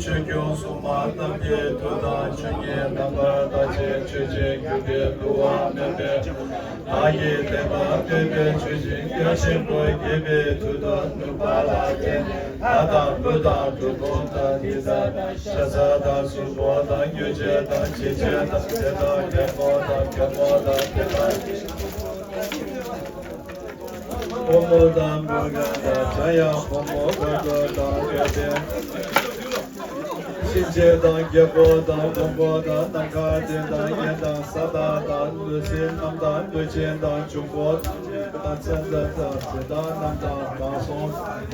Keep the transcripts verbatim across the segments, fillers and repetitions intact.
ཆོས་སྐྱོང་སྲུང་མ་རྣམས་ཀྱི་མཐུ་དང་། ཆོས་ཉིད་རྣམ་པར་དག་ཅིང་ཆོས་ཅན། རྒྱུ་འབྲས་འདུ་བ་མེད་པའི། བདག་གིས་བསྟན་པ་བསྟན་པའི་ཆོས་བཞིན་རྒྱ་ཆེན་པོ། དགྱེས་པའི་མཐུ་དང་ནུས་པ་ལ་བརྟེན། ལྷ་དང་ཀླུ་དང་འབྲུ་སྤུན་དང་ཉི་ཟླ་དང་། ཤ་ཟ་དང་གཟུགས་པོ་དང་མྱོས་བྱེད་དང་། འཆིང་བྱེད་དང་། དེ་དང་རྒན་མོ་དང་རྒན་མོ་དང་དེ་དག་གི་ཕོ་མོ་དང་མོའུ་འགལ་དང་། འཇམ་དབྱངས་ཕོ་མོ་དཀར་པོ་དང་འོད་ལྡན། གཤིན་རྗེ་དང་རྒྱལ་པོ་དང་མགོན་པོ་དང་། ནམ་མཁའ་ལྡན་དང་གཡས་དང་ས་བདག་དང་། གནོད་སྦྱིན་རྣམས་དང་གནོད་སྦྱིན་དང་། འབྱུང་པོ་དང་མཚན་དང་ཚེ་དང་རྣམས་དང་། དྲང་སྲོང་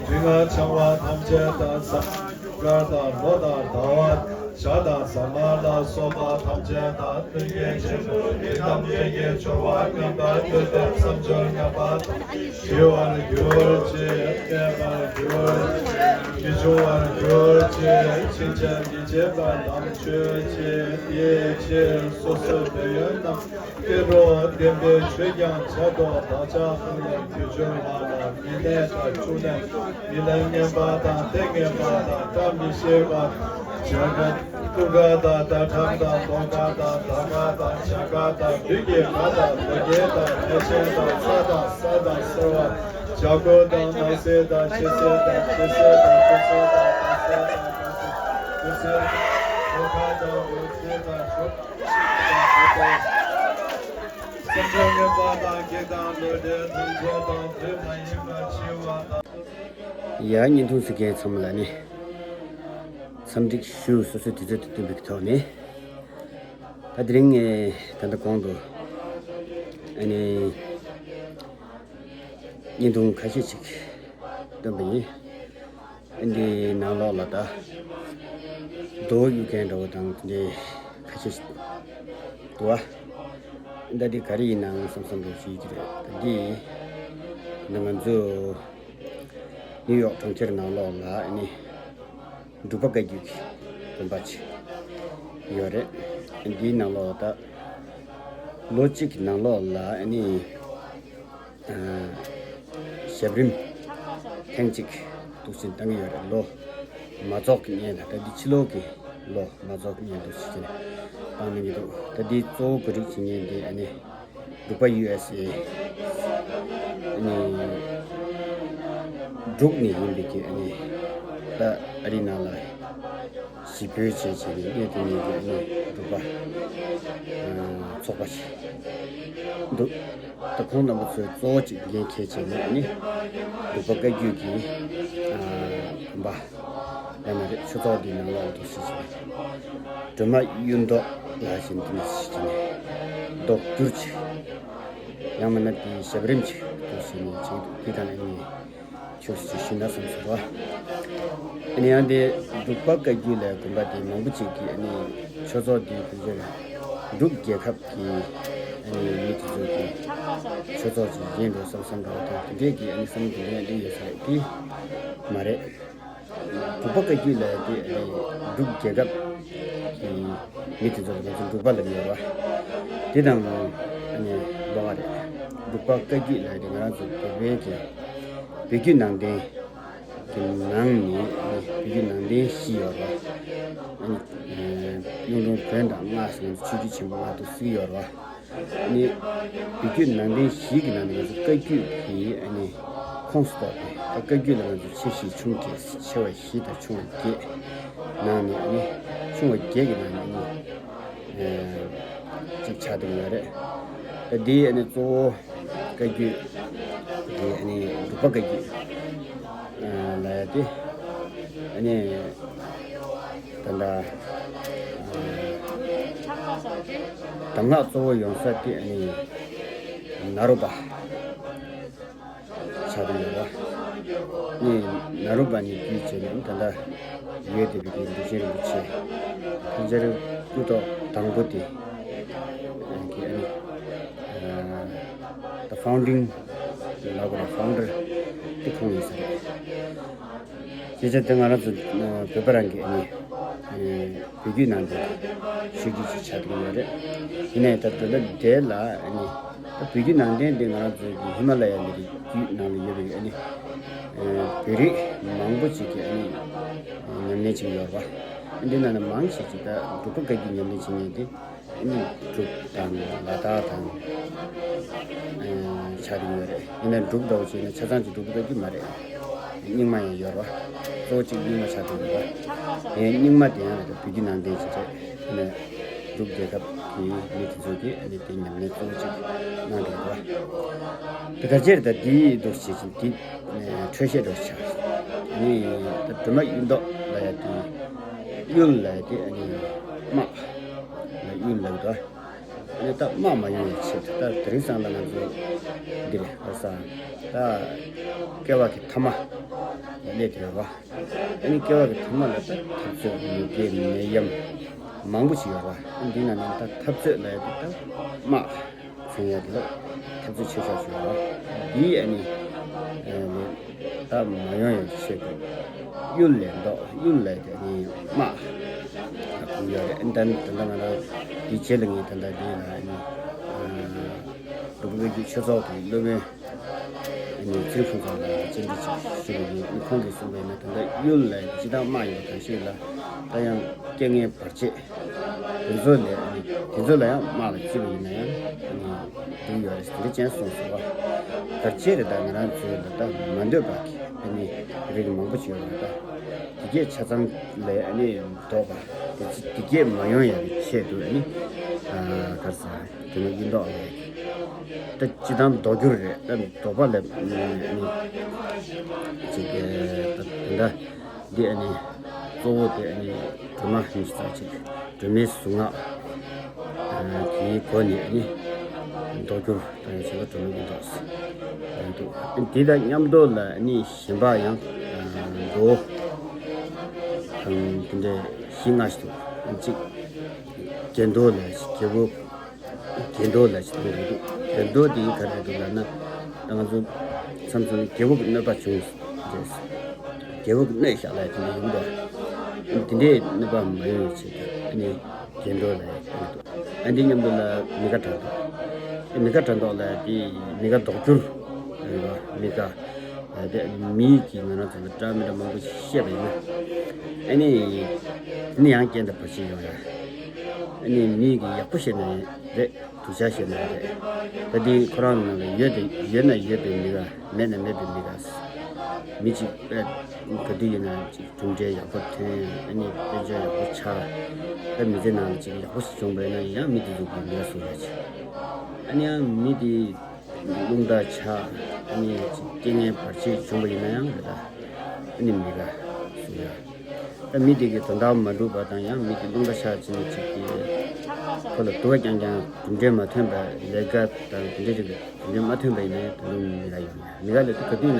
རིགས་ལྔ་འཆང་བ་ཐམས་ཅད་དང་། ཟ་མ་རྒྱུ་སྐར་དང་ལོ་དང་ཟླ་བ། ཞག་དང་ཟ་མ་ལ་སོགས་པ་ཐམས་ཅད་དང་། གནོད་སྦྱིན་ཆེན་པོ་རིགས་ཐམས་ཅད་ཀྱི་འབྱོར་བ་ངན་པ་གནོད་པའི་མཚམས་སྦྱོར་ངན་པ་དང་། ཞི་བར་གྱུར་ཅིག་གནས་པར་གྱུར་ཅིག་མི་འབྱུང་བར་གྱུར་ཅིག་ཕྱིན་ཆད་མི་བྱེད་པར་ལམ་ཆོད་ཅིག་དེའི་ཕྱིར་སོ་སོའི་འདོད་ཡོན་རྣམས་སྐྱེ་འགྲོ་བདེན་པའི་ཆོས་ཀྱང་བྱ་དོ། བདག་ཅག་ཀུན་ལ་དུས་སྦྱོར་མ་ལ། མི་གནས་དང་བཅུག་གནས། མི་ལ་ངན་པ་དང་། ལྟས་ངན་པ་དང་། བཀྲ་མི་ཤིས་པ་དང་། བྱ་དགའ། གཏུག་དགའ་དང་། ཟླ་གྲངས་དང་། ལོ་དགའ་དང་། ཟླ་དགའ་དང་། བྱ་དགའ་དང་། དུས་ཀྱི་དགའ་དང་། ལོ་རྒྱས་དང་། ལས་ཆེན་དང་། ས་དང་། ས་དང་། སེར་བ། བྱ་རྒོད་དང་། ནགས་གསེབ་དང་། ཕྱི་གསེབ་དང་། ཆུ་གསེབ་དང་། ལྷོ་གསེབ་དང་། ནུབ་གསེབ་དང་། དགུན་གསེབ་དང་། ལོ་ཁ་དང་། ལོ་ཕྱེད་དང་། ཞོགས་པ་དང་། བསམ་བློ་ངན་པ་དང་། བགེགས་དང་། ལོ་འདྲེ་དང་། མཚོ་དང་། དུས་མ་ཡིན་པར་འཆི་བ་དང་། ཡ། བརྙན་ཐུང་གཟིགས་མཁན་ཚང་མ་ལ་ནི་འཚམས་འདྲི་ཞུ། སོ་སོའི་དུས་ཚོད་དང་བསྟུན་པའི་ཐོག་ནས། ད་དེ་རིང་ཨེ་ད་ལྟ་གོང་དུ་ཨ་ནི་བརྙན་ཐུང་ཁ་ཤས་ཤིག་བཏོན་པ་ཡིན། ཨ་འདིའི་ནང་ལོགས་ལ་ད་རྡོ་གཡུག་མཁན་འདྲ་བོ་དང་དེ་འདྲའི་ཁ་ཤས་ཤིག་འདུག་བ། ད་འདི་ག་རེ་ཡིན་ནའང་བསམ་བསམ་རེ་ཞིག་གི་རེད། ད་འདི་ད་ང་ཚོ་ནིའུ་ཡོག་གྲོང་ཁྱེར་ནང་ལོགས་ལ་ཨ་ནི་འབྲུག་པ་བཀའ་བརྒྱུད་ཀྱི་དགོན་པ་ཅིག་ཡོད་རེད། འདིའི་ནང་ལོགས་ད་ལོ་གཅིག་གི་ནང་ལོགས་ལ་ཨ་ནི་ཨ་ཞབས་རིམ་ཐེངས་གཅིག་འདུག་སེ་བཏང་གི་ཡོད་རེད། ལོ་མ་རྫོགས་ཀྱི་སྔོན་ལ། ད་འདི་ཕྱི་ལོགས་ཀྱི་ལོ་མ་རྫོགས་ཀྱི་སྔོན་དུ་ཞིག་བྱས་ནས་བཏང་གནང་གི་འདུག་ད་འདི་གཙོ་བོ་གོ་སྒྲིག་བྱེད་མཁན་འདི་ཨ་ནི་འབྲུག་པ་ཡུ་ཨེས་ཨེ་ཨ་ནི་འབྲུག་ནས་ཡིན་པའི་གི་ཨ་ནི་ད་ཨ་རི་ནང་ལ་གཞིས་སྤོས་བྱས་བྱས་ནས་གནས་སྡོད་མཁན་གྱི་ཨ་ནི་འབྲུག་པ་ཨ་ཚོགས་པ་ཞིག་འདུག་ད་ཁོང་རྣམ་པ་ཚོས་གཙོ་བོ་གཅིག་འགན་འཁྱེར་བྱས་ནས་ཨ་ནི་འབྲུག་པ་བཀའ་བརྒྱུད་ཀྱི་ཨ་དགོན་པ་ཡང་ན་རེད་ཆོས་ཚོགས་འདིའི་ནང་ལོགས་ལ་འདུག་སེ་བྱས་ནས་སྒྲོལ་མ་གཡུ་མདོག་ལ་བཞིན་དུ་ནས་བྱས་ནས་ཟློས་བསྒྱུར་ཅིག་ཡང་མིན་ན་དེའི་ཞབས་རིམ་ཅིག་འདུག་སེ་ནས་བྱས་འདུག་དེ་དང་ཨ་ནི་ཆོས་སུ་ཞུས་ན་བསམ་སོང་བ། ཨ་ནི་ཡང་དེ་འབྲུག་པ་བཀའ་བརྒྱུད་ལ་དགོན་པ་དེ་མང་པོ་ཅིག་གིས་ཨ་ནི་ཆོས་ཚོགས་དེའི་དོན་ཆེན་འབྲུག་རྒྱལ་ཁབ་ཀྱི་ཨ་ནི་མི་དེ་ཚོ་གི་ཆོས་ཚོགས་ཅིག་ཡིན་འགྲོ་བསམ་བསམ་འདྲ་བ་དང་དེ་འདྲས་ཀྱི་ཨ་ནི་བསམ་དེ་འདྲས་འདི་ཡོད་ས་རེད། དེ་མ་རེད། འབྲུག་པ་བཀའ་བརྒྱུད་ལ་དེ་ཨ་ནི་འབྲུག་རྒྱལ་ཁབ་ཀྱི་མི་དེ་ཚོ་ལ་ང་ཚོ་འབྲུག་པ་ལབ་ཡོད་རེད་བ། དེ་དང་ཨ་ནི་ལོགས་ཀ་རེད། འབྲུག་པ་བཀའ་བརྒྱུད་ལ་དེ་ང་རང་ཚོ་བོད་པའི་གི་བོད་བརྒྱུད་ནང་བསྟན་གི་ནང་ནས་ཨ་ནི་བོད་བརྒྱུད་ནང་བསྟན་བཞི་ཡོད་རེད་བ། ཨ་ནི་གཡུང་དྲུང་བོན་དང་སྔགས་ཟེར་ན་ཆོས་བརྒྱུད་ཆེན་པོ་ལྔ་དང་གསུམ་ཡོད་རེད་བ། ཨ་ནི་བོད་བརྒྱུད་ནང་བསྟན་བཞི་གི་ནང་ནས་ང་ཚོ་བཀའ་བརྒྱུད་ཀྱི་ཨ་ནི་ཁོངས་སུ་གཏོགས་ཏེ། ད་བཀའ་བརྒྱུད་ལ་ང་ཚོ་ཆེ་བཞི་ཆུང་བརྒྱད། ཆེ་བ་བཞི་དང་ཆུང་བ་བརྒྱད་ནང་ནས། ཨ་ནི་ཆུང་བ་བརྒྱད་ཀྱི་ནང་ནས་ཨ་ནི་ཅིག་ཆགས་བསྡད་ཡོད་རེད། ད་འདི་ཨ་ནི་གཙོ་བོ་བཀའ་བརྒྱུད་འདི་ཨ་ནི་འབྲུག་པ་བཀའ་བརྒྱུད་ལ་ཡ་དེ། ཨ་ནི་ད་ལྟ་གདམས་ངག་གཙོ་བོ་ཡོང་ས་དེ་ཨ་ནི་ནཱ་རོ་པ་ཆགས་ཀྱི་ཡོད་པ། ནི་ནཱ་རོ་པ་ནས་བརྒྱུད་བྱས་ནས་ད་ལྟ་ཡོད་བསྡད་པའི་གི་འདུལ་ཆེན་རིན་པོ་ཆེ་ཐལ་སྦྱར་སྐུ་ཐོག་དང་པོ་དེ་གི་ཨ་ནི་the founding ལབ་དགོས་རེད། ཕའུན་ཌར་དེ་ཁོང་ཡིན་ས་རེད། ཅེས་བྱས་ཏེ་ང་རང་ཚོ་བོད་པ་རང་གི་ཨ་ནི་བོད་བརྒྱུད་ནང་བསྟན་ཆོས་བརྒྱུད་ཅིག་ཆགས་ཀྱི་ཡོད་རེད། ཡིན་ནའི་ད་དེ་འདྲ་དེ་ལ་ཨ་ནི་ད་བོད་བརྒྱུད་ནང་བསྟན་དེ་ང་རང་ཚོའི་གི་ཧི་མ་ལ་ཡ་ལི་རི་རྒྱུད་ནང་ལ་ཡོད་པའི་ཨ་ནི་བོད་རིགས་མང་པོ་ཅིག་གི་ཨ་ནི་ཉམས་ལེན་བྱེད་ཀྱི་ཡོད་རེད་བ། འདི་ནང་ནས་མང་ཆེ་ཅིག་ད་འབྲུག་པ་བཀའ་བརྒྱུད་ཉམས་ལེན་བྱེད་མཁན་དེ། ཨ་ནི་འབྲུག་དང་ལ་དྭགས་དང་ཆགས་ཀྱི་ཡོད་རེད། ཡིན་ན་འབྲུག་འདྲ་བོ་བྱས་ན་ཆ་ཚང་གཅིག་འབྲུག་པའི་བཀའ་བརྒྱུད་མ་རེད། རྙིང་མ་ཡང་ཡོད་རེད་བ། གཙོ་བོ་གཅིག་རྙིང་མ་ཆགས་ཀྱི་ཡོད་རེད་བ། ཡང་རྙིང་མ་དེ་ཡང་ད་བོད་བརྒྱུད་ནང་བསྟན་ཅིག་རེད། ཡིན་ན་འབྲུག་རྒྱལ་ཁབ་ཀྱི་མི་དེ་ཚོ་གིས་ཨ་ནི་དེ་ཉམས་ལེན་གཙོ་བོ་གཅིག་གནང་གི་ཡོད་རེད་བ། དེ་ག་ཅེར་ད་དེའི་འདུག་བྱེད་ཅིང་དེ་འཕྲོས་བཤད་འདྲ་བོ་ཆགས། ཨ་ནི་ད་སྒྲོལ་མ་གཡུ་མདོག་ལབ་ཡ་དེ། གཡུལ་ལབ་ཡ་དེ་ཨ་ནི་དམག་ལ་གཡུལ་ལབ་ཀྱི་འདུག་ཨ་ནི་ད་དམག་མ་ཡོང་བའི་ཆེད་དུ། ད་དེ་རིང་སང་ལ་ང་ཚོ་འདིར་ཧ་ས་ད་བསྐལ་བ་གི་ཐ་མ་ལ་སླེབས་ཡོད་པ། ཨ་ནི་བསྐལ་བ་གི་ཐ་མ་ལ་ད་འཐབ་རྩོད་མེ་རྒྱལ་མེ་ཡམས་མང་པོ་ཞིག་ཡོད་པ། ཨ་ནི་འདི་ནང་ནས་ད་འཐབ་རྩོད་ལབ་ཡ་དེ་ད་དམག་མཚོན་ཡ་དེ་ལ་འཐབ་རྩོད་ཆེ་ཤོས་ཤིག་ཡོད་པ། འདིའི་ཨ་ནི་ཨ་ནི་ད་མ་ཡོང་ཡང་ཆེད་དུ་གཡུལ་ལས་མདོག་གཡུལ་ལས་དེ་ནི་དམག་ལ་གོ་ཡོད་རེད། ཨ་ནི་ད་ད་ལྟ་ང་རང་འདི་རྗེས་ལ་ངས་ད་ལྟ་འདི་ལ་ཨ་ནི་ཨ་འབྲུག་པའི་བོད་བརྒྱུད་ཆོས་ཚོགས་ཀྱི་སློབ་དཔོན་ཨ་ནི་ཚེ་རིང་ཕུན་ཚོགས་ལགས་ཀྱིས་བཅར་འདྲི་ཅིག་ཞུས་པ་ཡིན། ཨ་ནི་ཁོང་གིས་གསུངས་པ་ཡིན་ན་ད་ལྟ་གཡུལ་ལས་སྤྱིར་བཏང་དམག་ཡིན་པ་གང་ཞིག་ལ་ད་ཡང་རྐྱེན་ངན་བར་ཆད། དེ་ཚོ་ལས་ཨ་ནི་དེ་ཚོ་ལ་ཡང་དམག་ལ་བརྩིས་པ་ཡིན་ན་ཡང་ཨ་ནི་འགྲིག་ཡོད་རེད་ཟེར་དེ་འདྲ་ཅན་གསུངས་སོང་བ། ག་རེ་རེད། ད་ང་རང་ཚོའི་ལ་ད་མ་འདོད་པ་གི་ཨ་ནི་རིགས་མང་པོ་ཅིག་ཡོད་རེད། ད་དེ་གས་ཆ་ཚང་ལས་ཨ་ནི་ལྡོག་པ་དེ་ཚོ་དེ་གས་མ་ཡོང་ཡ་གི་ཆེད་དུ་ཨ་ནི་ཨ་ག་རེ་ཟ་དེ་ནི་གཡུ་མདོག་ལས་ད་སྤྱིར་བཏང་ལྡོག་རྒྱུ་རེད། ད་ལྡོག་པ་ལས་ཨ་ནི་ཅིག་གི་ད་དེ་འདྲ། འདི་ཨ་ནི་གཙོ་བོ་དེ་ཨ་ནི་སྒྲོལ་མ་ཉི་ཤུ་རྩ་གཅིག་སྒྲོལ་མའི་གཟུངས་སྔགས་དེའི་སྒོ་ནས་ཨ་ནི་ལྡོག་རྒྱུར་ད་ཡང་བྱེད་པ་སྒྲོལ་མ་གི་མདོག་ཡང་འདུག་དེ་དང་མཉམ་དུ་ལ་ཨ་ནི་གཞན་པ་ཡང་མདོ་དང་དེ་འདྲའི་གཞི་ལྔ་ཞིག་འདུག་གཅིག་དགེ་མདོ་ལ་དགེ་བོ། དགེ་མདོ་ལ་ཅིག་འདུག་དགེ་མདོ་དེ་ག་རེ་འདུག་ལབ་ན། ད་ང་ཚོ་མཚམས་མཚམས་དགེ་བོ་གི་གནོད་པ་བྱུང་རེད། དགེ་བོ་གི་གནོད་བཞག་ལ་དེ་འདྲ་ཡོང་འདུག་དེ་འདྲའི་གནོད་པ་མ་ཡོང་བའི་ཆེད་དུ་ཨ་ནི་དགེ་མདོ་ལ་ཡང་འདུག་ཨ་འདི་མཉམ་དུ་ལ་མི་དགའ་དྲག་འདུག་མི་དགའ་དྲག་འདུག་ལ་དེ་མི་དགའ་ལྡོག་རྒྱུར་རེད་བ། མི་དགའ་ལ་དེ་ཨ་ནི་མི་གིས་ང་རང་ཚོ་ལ་འདྲ་མི་འདྲ་མང་པོ་ཞིག་བཤད་པ་ཡིན་ན། ཨ་ནི་དེ་ནི་ཡང་རྐྱེན་དང་བར་ཆད་ཡོང་ཡ། ཨ་ནི་མི་གིས་ཡག་པོ་བཤད་ན་རེད། སྡུག་ཅག་བཤད་ན་རེད། ད་འདི་ཁོ་རང་ནང་ལ་ཡོད་དེ་ཡོད་ན་ཡོད་པའི་མི་དགའ། མེད་ན་མེད་པའི་མི་དགའ། མི་གཅིག་དཔེ་ག་དུས་ཡིན་ན་གཅིག་གྲུབ་འབྲས་ཡག་པོ་ཐོན། ཨ་ནི་དཔལ་འབྱོར་ཡག་པོ་ཆགས། དཔེ་མི་ཚེ་ནང་ལ་གཅིག་ཡག་པོ་ཞིག་བྱུང་བས་ན་ཡང་མི་དེ་ཚོ་གིས་མི་དགའ་བཟོ་ཡ་ཆེ། ཨ་ནི་ཡང་མི་དེ་རླུང་རྟ་ཆགས། ཨ་ནི་གཅིག་རྐྱེན་ངན་བར་ཆད་བྱུང་བ་ཡིན་ན་ཡང་རེད་ད། ཨ་ནི་མི་དགའ་བཟོ་ཡ། ད་མི་དེ་གི་དོན་དག་མ་འགྲུབ་པ་དང་ཡང་མི་དེ་རླུང་རྟ་ཆག་ཕྱིན་ནས་ཅིག་གིས་ཁོ་ལ་སྡུག་པ་རྐྱང་རྐྱང་གྲུབ་འབྲས་མ་ཐོན་པ། ལས་ཀ་དང་དེ་འདྲའི་རིགས་ལ་གྲུབ་འབྲས་མ་ཐོན་པ་ཡིན་ན་ཡང་ད་དུང་མི་དགའ་ཡོང་ཡ། མི་དགའ་ལ་དེ་ག་དུས་ན་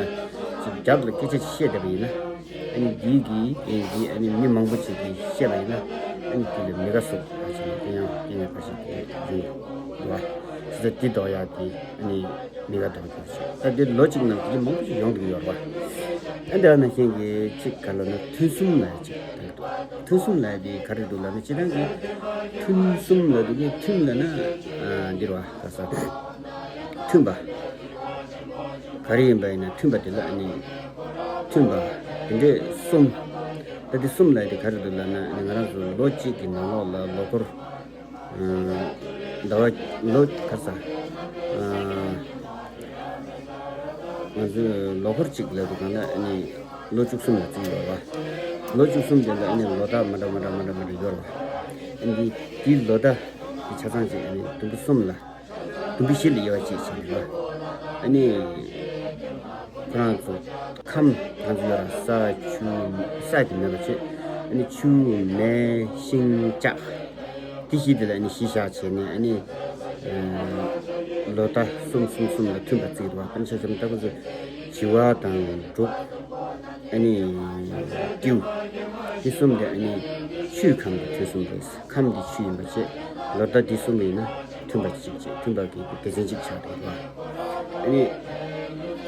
ཅིག་རྒྱབ་ལ་སྐད་ཆ་ཅིག་བཤད་བསྡད་པ་ཡིན་ན། ཨ་ནི་འདི་གིས་དེ་གིས་ཨ་ནི་མི་མང་པོ་ཅིག་གིས་བཤད་པ་ཡིན་ན། ཨ་ནི་དེ་ལ་མི་དགའ་སོགས་ད་ཅིག་ནས་དེ་ཡང་རྐྱེན་ངན་བར་ཆད་དེ་ཡོང་འདུག་བ། ཅི་ད་འདི་ལྡོག་ཡ་དེ་ཨ་ནི་མི་དགའ་ལྡོག་རྒྱུ་ཞིག་ད་འདི་ལོ་གཅིག་ནང་དེ་མང་པོ་ཞིག་ཡོང་གི་ཡོད་རེད་བ། ཨ་འདི་ནང་བཞིན་གྱི་གཅིག་ག་ལ་ན་ཐུན་གསུམ་ལ་གཅིག་ད་འདུག་ཐུན་གསུམ་ལ་དེ་ག་རེ་འདུག་ལབ་ན། སྤྱིར་བཏང་གི་ཐུན་གསུམ་ལ་འདུག་གི། ཐུན་ལ་ན་ཨ་འདིར་བ་ག་ས་མཐུན་པ། ག་རེ་ཡིན་པ་ཡིན་ན་མཐུན་པ་དེ་ལ་ཨ་ནི་མཐུན་པ་དེ་འདྲས་གསུམ། ད་འདི་གསུམ་ལབ་ཡ་དེ་ག་རེ་འདུག་ལབ་ན། ཨ་ནི་ང་རང་ཚོ་ལོ་གཅིག་གི་ནང་ལོགས་ལ་ལོ་འཁོར། ཟླ་བ་ལོ་ག་རེ་ཟ། ང་ཚོས་ལོ་འཁོར་གཅིག་ལབ་དུས་སྒང་ལ་ཨ་ནི་ལོ་བཅུ་གསུམ་ལ་བརྩི་ཡོད་པ། ལོ་བཅུ་གསུམ་དེ་ལ་ཨ་ནི་ལོ་རྟགས་མ་འདྲ་མ་འདྲ་མ་འདྲ་མ་འདྲ་ཡོད་རེད་པ། ཨ་ནི་དེའི་ལོ་རྟགས་ཀྱི་ཆ་ཚང་ཅིག་ཨ་ནི་དུམ་བུ་གསུམ་ལ། དུམ་བུ་བཞི་ལ་དབྱེ་བ་གཅིག་བྱས་ནས་ལ། ཨ་ནི། ཁོ་རང་ཚོ་ཁམས་ང་ཚོ་ཡོད་ར། ས་ཆུ། ས་དེ་མེད་པ་བྱས། ཨ་ནི་ཆུ། མེ། ཤིང་། ལྕགས། དེ་བཞི་དེ་ལ་ཨ་ནི་གཞི་བཞག་བྱས་ནས། ཨ་ནི། ལོ་རྟགས་གསུམ་གསུམ་གསུམ་ལ་མཐུན་པ་བརྩི་གི་འདུག་པ། ཨ་ནི་ཆ་བཞག་ན་ད་ཁོ་ཚོ་བྱི་བ་དང་འབྲུག་ཨ་ནི་སྤྲེའུ། འདི་གསུམ་དེ་ཨ་ནི་ཆུའི་ཁམས་ཀྱི་ཐུན་གསུམ་རེད། ཁམས་འདི་ཆུ་ཡིན་པ་བྱས། ལོ་རྟགས་འདི་གསུམ་ཡིན་ན་མཐུན་པ་གཅིག་བྱས། མཐུན་པ་གི་སྡེ་ཚན་གཅིག་ཆགས་འདུག་པ། ཨ་ནི་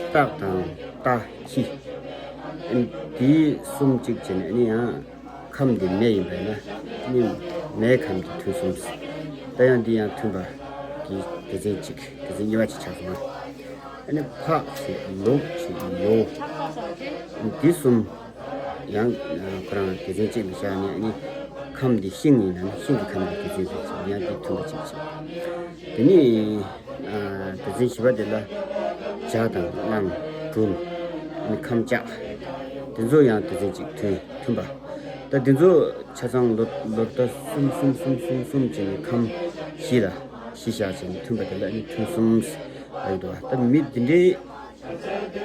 སྟག་དང་རྟ། ཁྱི། ཨ་ནི་འདི་གསུམ་གཅིག་བྱས་ནས། ཨ་ནི་ཡང་ཁམས་འདི་མེ་ཡིན་པས་ན། ཨ་ནི་མེའི་ཁམས་ཀྱི་ཐུན་གསུམ། ད་ཡང་འདི་ཡང་མཐུན་པ་གི་སྡེ་ཚན་གཅིག་སྡེ་ཚན་གཉིས་པ་གཅིག་ཆགས་སོང་ང་། ཨ་ནི་ཕག་བྱས། ལུག་བྱས། ཡོ། ཨ་ནི་འདི་གསུམ། ཡང་ཁོ་རང་སྡེ་ཚན་གཅིག་ལ་བཞག་ནས། ཨ་ནི་ཁམས་འདི་ཤིང་ཡིན་ན་ནི་ཤིང་གི་ཁམས་ཀྱི་སྡེ་ཚན་རེད། ཡང་འདི་མཐུན་པ་གཅིག་བྱས། དེ་ནས་སྡེ་ཚན་བཞི་པ་དེ་ལ་བྱ་དང་གླང་། སྦྲུལ། ཨ་ནི་ཁམས་ལྕགས། དེ་ཚོ་ཡང་སྡེ་ཚན་གཅིག་མཐུན་མཐུན་པ། ད་དེ་ཚོ་ཆ་ཚང་ལོ་ལོ་རྟགས་གསུམ་གསུམ་གསུམ་གསུམ་གསུམ་བྱས་ནས་ཁམས་བཞི་ལ་གཞི་བཞག་བྱས་ནས་མཐུན་པ་དེ་ལ་ཨ་ནི་ཐུན་གསུམ་ལབ་ཀྱི་འདུག་པ། ད་མི་དེ་འདྲའི་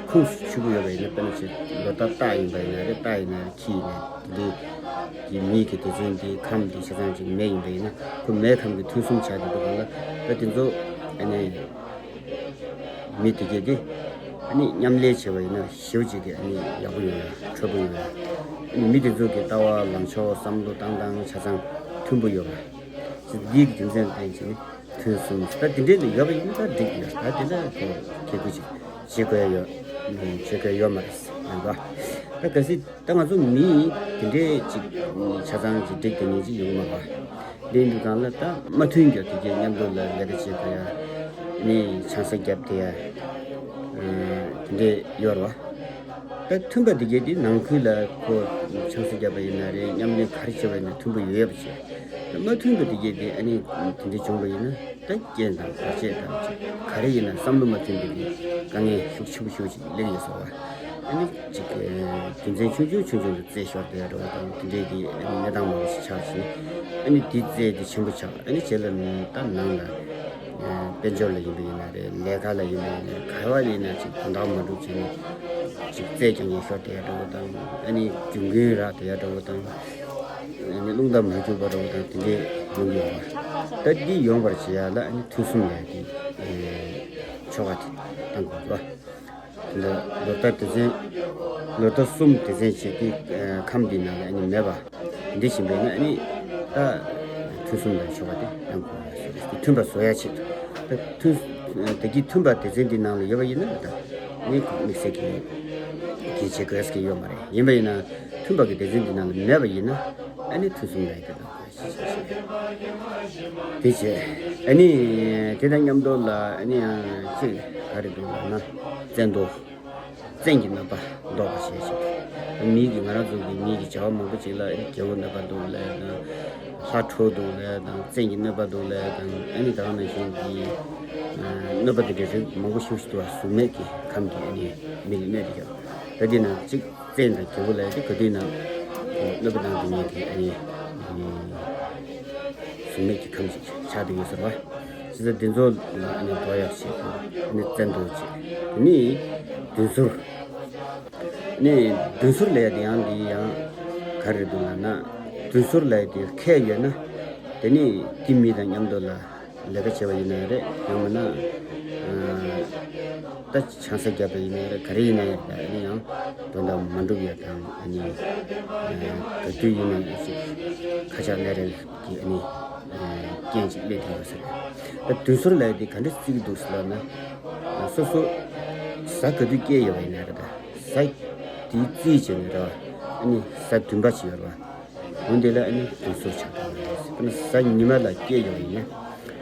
ཁོངས་སུ་ཆུད་ཀྱི་ཡོད་པ་ཡིན་ན། དཔེར་ན་ཆེ་ལོ་རྟགས་སྟག་ཡིན་པ་ཡིན་ན་རེད། རྟ་ཡིན་ན་རེད། ཁྱི་ཡིན་ན་རེད། དེ་འདྲའི་གི་མིའི་གི་སྡེ་ཚན་འདི་ཁམས་འདི་ཆ་ཚང་ཅིག་མེ་ཡིན་པ་ཡིན་ན། ཁོ་མེའི་ཁམས་ཀྱི་ཐུན་གསུམ་ཆགས་ཀྱི་འདུག་ག་ལ། ད་དེ་ཚོ་ཨ་ནི་མི་དེ་གས་དེ་ཨ་ནི་མཉམ་ལས་བྱས་པ་ཡིན་ན་ཞེ་པོ་ཅིག་གི་ཨ་ནི་ཡག་པོ་ཡོང་ཡ། འཕྲོད་པོ་ཡོང་ཡ། ཨ་ནི་མི་དེ་ཚོ་གི་ལྟ་བ་ལངས་ཕྱོགས། བསམ་བློ་བཏང་སྟངས་ཆ་ཚང་མཐུན་པོ་ཡོད་པ། འདིའི་རྒྱུ་མཚན་བསྟན་བྱས་ནས་ཐུན་གསུམ། ད་དེ་འདྲའི་ལ་ཡོད་པ་ཡིན་ན་ད་འགྲིག་ཡོད། ད་དེ་ལ་ཁོ་ཁེ་ཁུ་ཅིག་བྱེད་དགོས་ཡ་ཡོད། བྱེད་དགོས་ཡ་ཡོད་མ་རེད་ཡིན་པ། ད་གལ་སྲིད་ད་ང་ཚོ་མི་དེ་འདྲའི་ཅིག་ཆ་ཚང་ཅིག་འགྲིག་དེ་ཉིད་ཅིག་ཡོང་མ་པ། དེ་འདུག་གང་ལ་ད་མ་མཐུན་རྒྱུ་དེ་གའི་མཉམ་དུ་ལ་ལས་ཀ་བྱེད་དགོས་ཡ། ནི་ཆང་ས་བརྒྱབ་དེ་ཡ། དེ་འདྲའི་ཡོད་རེད་པ། ད་མཐུན་པ་དེ་གས་དེ་ནང་ཁུལ་ལ་ཁོ་ཆང་ས་བརྒྱབ་པ་ཡིན་ན་རེད། མཉམ་ལས་ག་རེ་བྱས་པ་ཡིན་ན་མཐུན་པོ་ཡོད་པ་བྱས། ད་མ་མཐུན་པ་དེ་གས་དེ་ཨ་ནི་དེ་འདྲ་བྱུང་བ་ཡིན་ན། ད་རྐྱེན་དང་བར་ཆད་དང་ག་རེ་ཡིན་ན་བསམ་བློ་མ་མཐུན་པའི་གི་དཀའ་ངལ་ཤུགས་ཆེན་པོ་ཤུགས་ཆེ་སླེབས་ཡོད་ཟེར་བ། ཨ་ནི་ཅིག་རྒྱུ་མཚན་ཆུང་ཆུང་ཆུང་ཆུང་དུ་རྩད་ཤོར་དེ་འདྲ་བོ་དང་། དེ་འདྲའི་གི་ཨ་ནི་གནས་སྟངས་མང་པོ་ཞིག་ཆགས་ཕྱིན། ཨ་ནི་དེ་རྩད་དེ་ཆེན་པོ་ཆགས། ཨ་ནི་རྗེས་ལ་ནི་ད་ནང་ལ། དཔལ་འབྱོར་ལ་ཡིན་པ་ཡིན་ན་རེད། ལས་ཀ་ལ་ཡིན་པ་ཡིན་ན་རེད། ག་བ་ལ་ཡིན་ན་ཅིག་དོན་དག་མ་འགྲུབ་བྱས་ནས་ཅིག་རྩད་རྒྱག་ཉེན་ཤོར་དེ་འདྲ་བོ་དང་། ཨ་ནི་རྒྱུ་འགན་རག་དེ་འདྲ་བོ་དང་། ཨ་ནི་རླུང་རྟ་མ་རྒྱུག་པ་འདྲ་བོ་དང་། དེ་འདྲའི་ཡོང་གི་ཡོད་པ། ད་འདི་ཡོང་བར་བྱེད་ཡ་ལ་ཨ་ནི་ཐུན་གསུམ་ལབ་ཡ་དེ་ཆོ་ག་དེ་བཏང་དགོས་པ། འདི་ལོ་རྟགས་སྡེ་ཚན། ལོ་རྟགས་གསུམ་སྡེ་ཚན་བྱེད་ཀྱི་ཁམས་འདི་ནང་ལ་ཨ་ནི་མེད་པ། འདི་བཞིན་པས་ན་ཨ་ནི་ད་ཐུན་གསུམ་ལ་ཆོ་ག་དེ་གནང་དགོས་པ་ཟེར། མཐུན་པ་བཟོ་ཡ་ཆེད་དུ། ད་ཐུན་ད་གི་མཐུན་པ་སྡེ་ཚན་འདི་ནང་ལ་ཡོད་པ་ཡིན་ན། ད་ནི་དམིགས་བསལ་གྱི་གི་བྱེད་དགོས་ཀྱི་ཡོད་མ་རེད། ཡིན་པ་ཡིན་ན་མཐུན་པ་གི་སྡེ་ཚན་འདི་ནང་ལ་མེད་པ་ཡིན་ན། ཨ་ནི་ཐུན་གསུམ་ལ་ཡི་གེ་དང་། དེ་བྱས། ཨ་ནི་དེ་དང་མཉམ་དུ་ལ་ཨ་ནི་ཡང་ཅིག་ག་རེ་འདུག་ལབ་ན། བཙན་དུག་བཙན་གྱི་གནོད་པ་ཟློག་པ་བྱས་ཤིང་། མི་གི་ང་རང་ཚོ་གི་མི་གི་བྱ་བ་མང་པོ་ཅིག་ལ་ཨ་ནི་རྒྱལ་པོ་གནོད་པ་འདུག་ལབ་དང་། ལྷ་ཁྲོ་འདུག་ལབ་དང་། བཙན་གྱི་གནོད་པ་འདུག་ལབ་དང་། ཨ་ནི་ད་ག་ནང་བཞིན་གྱི་གནོད་པ་དེ་འདྲའི་རིགས་མང་པོ་ཞིག་ཞིག་འདུག་པ། གཟུགས་མེད་ཀྱི་ཁམས་ཀྱི་ཨ་ནི་མི་ལ་གནོད་དེ་ཀྱང་། ད་དེ་ནང་གཅིག་བཙན་དང་རྒྱལ་པོ་ལབ་ཡ་དེ་ག་དུས་ན་གནོད་པ་བཏང་དེ་ཉིད་ཀྱི་ཨ་ནི་གཟུགས་མེད་ཀྱི་ཁམས་ཤིག་ཆགས་བསྡད་ཡོད་ཟེར་བ། ཅི་ཟེར་དེ་ཚོ་ལ་ཨ་ནི་ཟློག་ཡག་བྱེད་དགོས། ཨ་ནི་བཙན་དུག་བྱེད། དེ་ནས་བདུན་ཟུར། ཨ་ནི་བདུན་ཟུར་ལབ་ཡ་དེ་ཡང་འདི་ཡང་ག་རེ་འདུག་ལབ་ན། བདུན་ཟུར་ལབ་ཡ་དེ་ཁས་ཡོད་ན། དེ་ནི་དེ་མི་དང་མཉམ་དུ་ལ་ལས་ཀ་བྱས་པ་ཡིན་ན་རེད། ཡང་མིན་ན་ད་ཆང་ས་བརྒྱབ་པ་ཡིན་ན་རེད། ག་རེ་ཡིན་ན་ཡང་ད་ཨ་ནི་ཡང་དོན་དག་མ་འགྲུབ་ཡ་དང་། ཨ་ནི་ག་དུས་ཡིན་ན་ཡང་ཅིག་ཁ་ཆག་ལས་རེད་ཀྱི་ཨ་ནི་རྐྱེན་ཅིག་སླེབས་ཐུབ་ཡོད་ས་རེད། ད་བདུན་ཟུར་ལབ་ཡ་དེ་ག་འདྲ་བརྩི་གི་འདུག་ཟེར་ལབ་ན། སོ་སོ་གཟའ་ག་དུས་སྐྱེས་ཡོད་པ་ཡིན་ན་རེད། ད་གཟའ་དེའི་རྩིས་བྱས་ནས་རེད་བ། ཨ་ནི་གཟའ་བདུན་པ་ཅིག་ཡོད་རེད་བ། འོན་ཏེ་ལ་ཨ་ནི་བདུན་ཟུར་ཆགས་འགྲོ་བ་རེད། དཔེར་ན་གཟའ་ཉི་མ་ལ་སྐྱེས་ཡོང་བ་ཡིན་ན།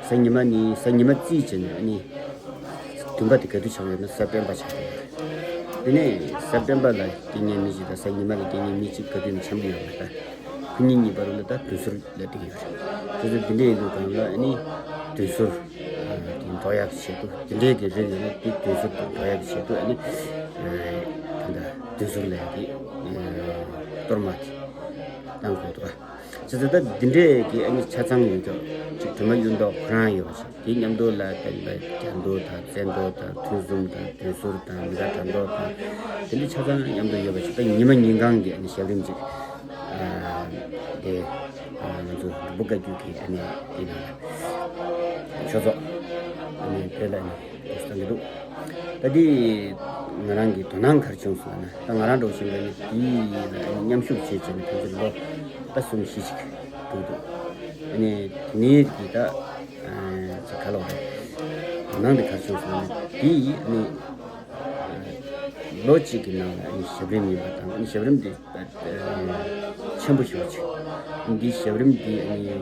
གཟའ་ཉི་མ་ནི་གཟའ་ཉི་མ་རྩིས་བྱས་ནས་ཨ་ནི་བདུན་པ་དེ་ག་དུས་ཆགས་ཡོད་ན་གཟའ་སྤེན་པ་ཆགས་འགྲོ་བ་རེད། དེ་ནས་སེབ་ཏེམ་པར་ལ་སྐྱེས་མཁན་མི་གཅིག་དང་གཟའ་ཉི་མ་ལ་སྐྱེས་མཁན་མི་གཅིག་ག་དུས་ནས་འཆམ་གྱི་ཡོད་མ་རེད། ད་ཁོ་གཉིས་གཉིས་བར་ལ་ད་མདུན་སོར་ལབ་བསྡད་ཀྱི་ཡོད་རེད། དེ་ཚོ་འདི་འདྲ་ཡིན་དུས་སྒང་ལ་ཨ་ནི་མདུན་སོར་དེ་འགྲོ་ཡག་གི་ཆེད་དུ། དེ་འདྲའི་གི་རིགས་ཡོད་ན་དེ་མདུན་སོར་དུ་འགྲོ་ཡག་གི་ཆེད་དུ་ཨ་ནི་ད་ལྟ་མདུན་སོར་ལབ་ཡག་གི་གཏོར་མ་དེ་བཏང་དགོས་འདུག་ག། བྱས་ཙང་ད་འདི་འདྲས་ཀྱི་ཨ་ནི་ཆ་ཚང་ཡོད་ཀྱང་ཅིག་གྲིབ་མ་གཡུ་མདོག་ཁོ་རང་ཡོད་པ་ཞིག། དེའི་མཉམ་དུ་ལ་བསྟན་པའི་རྒྱ་མདོག་དང་བཙན་མདོག་དང་ཐུན་གསུམ་དང་མདུན་སོར་དང་མི་དགའ་དགྲ་མདོག་དང་དེ་འདྲ་ཆ་ཚང་མཉམ་དུ་ཡོད་པ་ཞིག། ད་ཉི་མ་ཉིན་གང་གི་ཨ་ནི་ཞབས་རིམ་ཅིག་ཨ་དེ་ཨ་ང་ཚོ་འབྲུག་པ་བཀའ་བརྒྱུད་ཀྱི་ཨ་ནི་དེ་ནང་ལ་ཆོས་ཚོགས་ཨ་ནི་དེ་ལ་ཨ་ནི་བསམ་གྱི་འདུག། ད་འདི་ང་རང་གི་དོ་སྣང་ག་རེ་བྱུང་སོང་ན། ད་ང་རང་འདྲ་བོ་ཞིག་ལ་ནི་འདི་ལ་མཉམ་ཞུགས་བྱེད་བྱས་ནས་ཕན་ཚུན་ལོ་ད་གསུམ་བཞི་ཞིག་འདུག་འདུག། ཨ་ནི་དེ་ནས་ཀྱི་ད་ཅིག་ག་ལ་བ་རེད། དོ་སྣང་འདི་ག་རེ་བྱུང་སོང་ན། འདི་ནི་ལོ་གཅིག་གི་ནང་ལ་ཨ་ནི་ཞབས་རིམ་ཡིན་པ་དང་། ཨ་ནི་ཞབས་རིམ་འདི་ཆེན་པོ་ཞེ་པོ་ཅིག། འདི་ཞབས་རིམ་འདི་ཨ་ནི་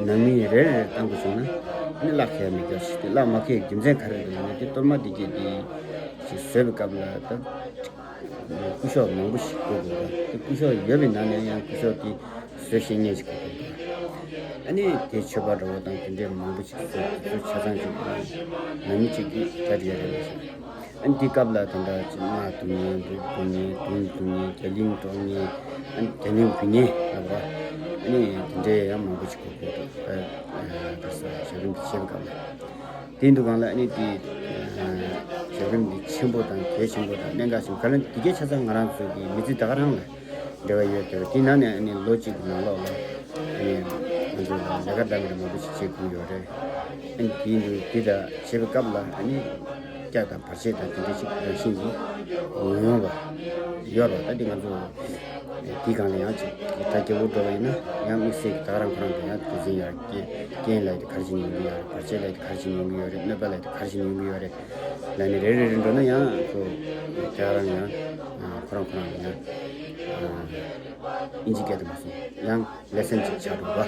ནང་མི་རེ་རེར་བཏང་དགོས་བྱུང་ན་ཨ་ནི་གླ་ཁེལ་མི་འགྱུར་ཞིག། དེ་གླ་མ་ཁེལ་རྒྱུ་མཚན་ག་རེ་རེད་ལབ་ན། དེ་གཏོར་མ་འདི་གས་འདི་ཞིག་བཟོས་པའི་སྐབས་ལ་ད་སྐུ་ཞབས་མང་པོ་ཞིག་དགོས་དགོས་པ། དེ་སྐུ་ཞབས་ཡོད་པའི་ནང་ནས་ཡང་སྐུ་ཞབས་དེ་བཟོ་ཤེས་མཁན་ཞིག་དགོས་དགོས་པ། ཨ་ནི་དེ་མཆོད་པ་འདྲ་བོ་དང་དེ་འདྲའི་མང་པོ་ཞིག་བཟོས། དེ་ཚོ་ཆ་ཚང་ཅིག་ནང་མི་གཅིག་གིས་གྲ་སྒྲིག་ཡ་རེད་ལབ་ཞིག། ཨ་ནི་དེའི་སྐབས་ལ་དེ་འདྲ་ཅིག་རྔ་བརྡུང་མཁན། འབྲུ་བརྡུང་མཁན། དུང་བརྡུང་མཁན། རྒྱ་གླིང་དཀྲོག་མཁན། ཨ་ནི་རྒྱ་གླིང་འབུད་མཁན་ལབ་པ། ཨ་ནི་དེ་འདྲའི་ཡང་མང་པོ་ཞིག་དགོས་དགོས་འདུག། ད་ད་ས་ཞབས་རིམ་བྱེད་པའི་སྐབས་ལ། དེ་འདུག་གང་ལ་ཨ་ནི་དེ་ཞབས་རིམ་འདི་ཆེན་པོ་དང་གལ་ཆེན་པོ་དང་གནད་འགག་ཆེན་པོ། ག་ལ་འདི་གའི་ཆ་ཚང་ང་རང་ཚོ་གི་མི་ཚེ་ད་ག་རང་ལ་འབྲེལ་བ་ཡོད། དེ་དེ་ནང་ནས་ཨ་ནི་ལོ་གཅིག་གི་ནང་ལོགས་ལ་ཨ་ནི་ང་ཚོ་ལ་ལས་ཀ་འདྲ་མི་འདྲ་མང་པོ་ཞིག་བྱེད་དགོས་ཡོད་རེད། ཨ་ནི་དེ་འདུག། དེ་ལ་བྱེད་པའི་སྐབས་ལ་ཨ་ནི་སྐྱག་དང་བར་ཆད་དང་དེ་འདྲ་ཞིག་རང་བཞིན་གྱིས་ཡོང་ཡོང་བ་ཡོད་རེད། ད་དེ་ང་ཚོ་དེའི་སྒང་ལ་ཡང་ཅིག་ད་སྐྱེ་བོ་འགྲོ་བ་ཡིན་ན་ཡང་དམིགས་བསལ་གྱི་ད་ག་རང་ཁོ་རང་གི་ཡང་དེ་ཚོ་ཡང་རྐྱེན་རྐྱེན་ལབ་ཡ་དེ་ག་རེ་བྱས་ནས་ཡོང་གི་ཡོད་རེད། བར་ཆད་ལབ་ཡ་དེ་ག་རེ་བྱས་ནས་ཡོང་གི་ཡོད་རེད། གནོད་པ་ལབ་ཡ་དེ་ག་རེ་བྱས་ནས་ཡོང་གི་ཡོད་རེད་ལབ་ནས་རེ་རེ་རེ་འགྲོ་ན་ཡང་ཁོ་ད་ག་རང་ཡང་ཁོ་རང་ཁོ་རང་ལ་ཡང་ཨིན་ཇི་སྐད་དུ་མ་སོང་ཡང་ལེ་སན་ཅིག་ཆགས་འགྲོ་བ།